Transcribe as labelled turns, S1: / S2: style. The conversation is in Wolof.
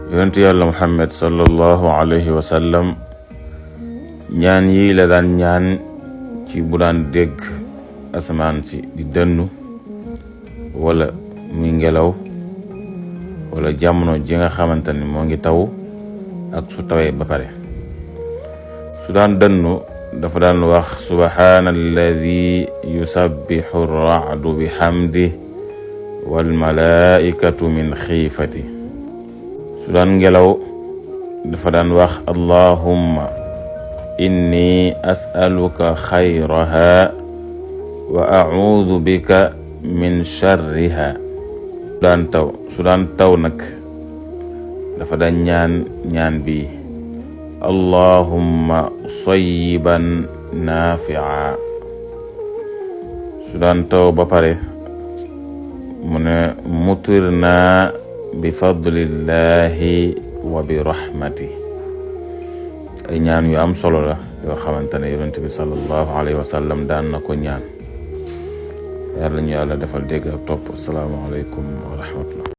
S1: yonentu yàlla Muhammad sallallahu alayhi wa sallam ñaan yi la daan ñaan ci bu daan dégg asamaan si di dënnu wala muy ngelaw wala jamono ji nga xamante ni moo ngi taw ak su tawee ba pare. su daan dënnu dafa daan wax subhaana alladi yusabbihu ar-ra'du bihamdi wal malaikatu min xiifati. su daan ngelaw dafa daan wax allahumma inni as'aluka xayraha wa a'uudu bika min sharriha. su daan taw nag dafa daan ñaan bi allahumma sayyiban nafi'a. su daan taw ba pare mu ne mutirna bi fadlillahi wa bi rahmati. ay ñaan yu am solo la yoo xamante ne yonent bi sallallahu alayhi wa sallam daan na ko ñaan. yàlla ñu yàlla defal dégg ak topp. assalaamu aleykum wa rahmatullah.